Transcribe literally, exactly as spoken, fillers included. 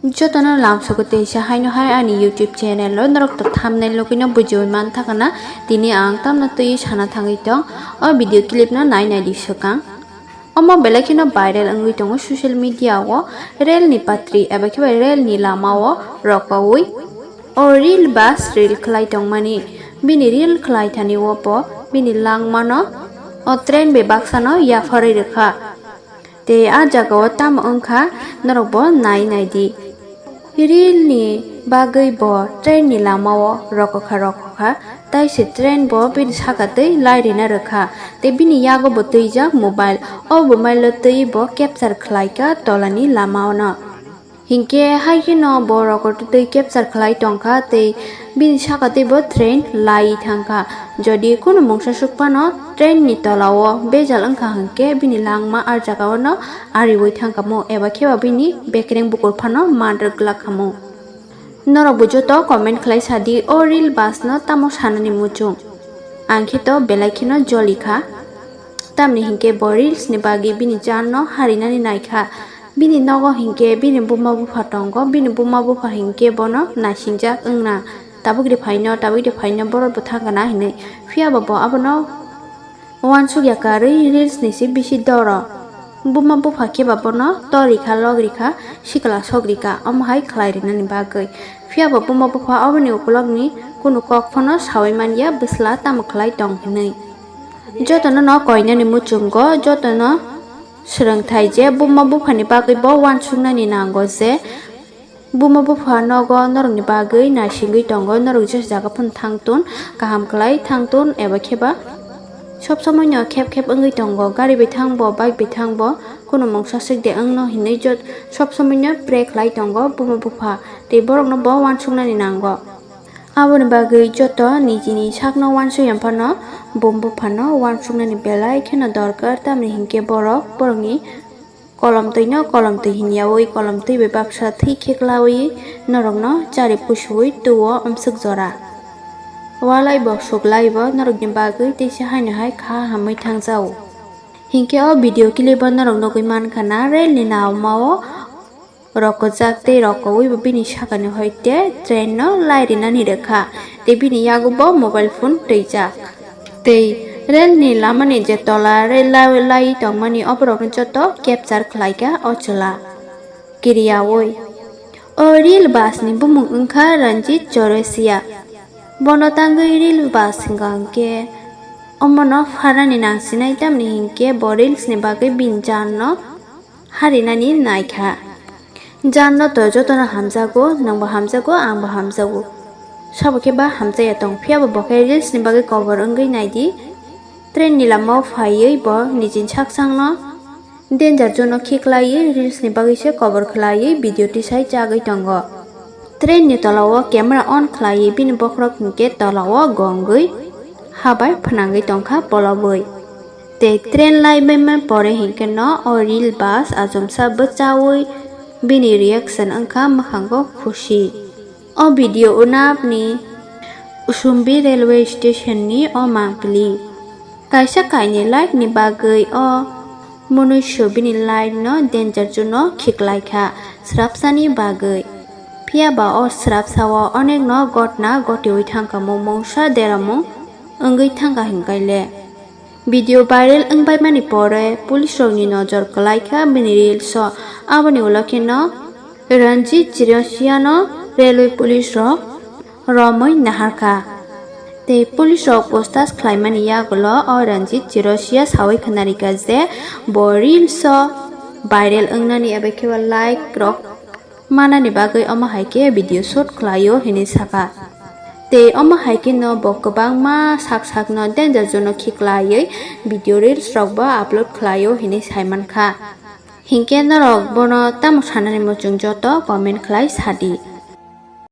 Jotono lamsogo teisa haino hai ani YouTube channel o norok to thumbnail nugwino bujiwi manthakna tini ang tamno twi sana thangwi tong o video clip no nai nai di swkang. Omo belai kheno viral wngwi tongo social media o rel ni patri eba khe ba rel ni lama o rokowi o reel bus reel khlai tongmani. Bini reel khlai thani o bo bini langmano o train bai baksano yapharwi rwkha. Tei a jagao tamo wngkha norokbo nai naidi. Reel ni bagwi bo train ni lamao rokokha rokokha, tei se train bo bini saka twi lai rina rwkha, tei bini yago bo twijak mobile, o mobile o twi bo capture khlaikha tolani lamao no. Hinkhe hai kheno bo rokotwi twi capture khlai tongkha tei bini saka twi bo train lai thangkha. Jodi kunu mungsa suk phano train ni tola o bejal wngkha hinkhe bini langma a jaga o no ariwi thangkha mo eba khe ba bini bekereng bukur phano man rwk glak kha mo. Norok bo joto comment khlai sadi o reel bus no tamo sanani muchung. Ang khe to belai kheno joli kha. Tamni hinkhe bo reels ni bagwi bini jaan no harinani naikha. Bini nogo hinkhe bini buma bupha tongo, bini buma bupha hinkhe bono naisingjak wngna. Tabukde phaino, tabukde phaino borok bo thangkana hinwi. Phiya ba bo abono uansukya karwi reels ni se bisi doro. Buma bupha khe ba bono tor rikha, log rikha, sikla sok rikha, omo hai khlai rinani bagwi. Phiya ba buma bupha oboni ukulokni kunu kok phano saui manya bwsla tamo khlai tong hinwi. Jotono no koinani muchungo, jotono swrwngthai je buma buphani bagwi bo uansuknani nango je buma bupha nogo norokni bagwi naisingwi tongo, norok jesa jaga phano thangtun, kaham khlai thangtun eba khe ba sob somoi no khep khep wngwi tongo, gari bai thangbo, bike bai thangbo, kunu mungsa swk de wngno hinwi jot sob somoi no pray khlai tongo buma bupha, tei borokno bo uansuknani nango. Aboni bagwi joto nijini sakno uansukya phano bum buphano uansuknani belai kheno dorkar, tamni hinkhe borok borokni kolom twino kolom twi hinyawi kolom twi bai baksa thwi kheklawi norokno chari pusuwi tuo amswk jora. Walai bo suklai bo norokni bagwi teisa haino hai kha hamwi thangjao. Hinkhe o video clip o norok nugwi mankha na rel ni naomao rokojak tei rokowi bo bini sakani hoite train no lai rinani rwkha tei bini yago bo mobile phone twijak. Tei rel ni lama ni je tola rel lai, lai tongmani oborok no joto capture khlaikha o chwla kiriyawi. O reel bus ni bumung wngkha Ranjit Chaurasia. Bono tangwi reel bus hwnkha hwnkhe omono pharani nangsinai, tamni hinkhe bo reels ni bagwi bini jaan no harinani naikha. Jaan no to jotono hamjago, nwngbo hamjago, angbo hamjago. Sabo khe ba hamjaya tong, phiyaba bo khe reels ni bagwi kobor wngwi naidi. Train ni lamao phaiwi bo nijini saksangno danger zone o khiklaiwi reels ni bagwi se kobor khlaiwi video tisai chagwi tongo. Train ni tola o camera on khlaiwi bini bokhorok hinkhe tola o gongwi habai phnangwi tongkha polobwi. Tei train lai baima pore hinkhe no o reel bus achomsa bwchaui bini reaction wngkha mwkhango khusi. O video unapni Usumbi railway station ni o mangpili. Kaisa kainwi light ni bagwi o munuisu bini light no danger zone o khiklaikha srapsani bagwi. Phiyaba o srapsa o onekno gotna gotiwi thangkha, mungsa deramung wngwi thangkha hinkaile. Video viral wngbaimani pore police rokni nojor kwlaikha bini reels o. Aboni ulo kheno Ranjit Chirosiano railway police rok romwi naharkha. Tei police rok puchtas khlaimani yagulo o Ranjit Chirosia saui khwnarikha je bo reels o viral wngnani eba khe ba like rok manani bagwi omo hai khe video shoot khlaio hinwi sakha. Tei omo hai khe no bo kwbangma sak sak no danger zone o khiklaiwi video reels rok bo upload khlaio hinwi saimankha. Hinkhe norok bono tamo sanani muchung joto comment khlai sadi.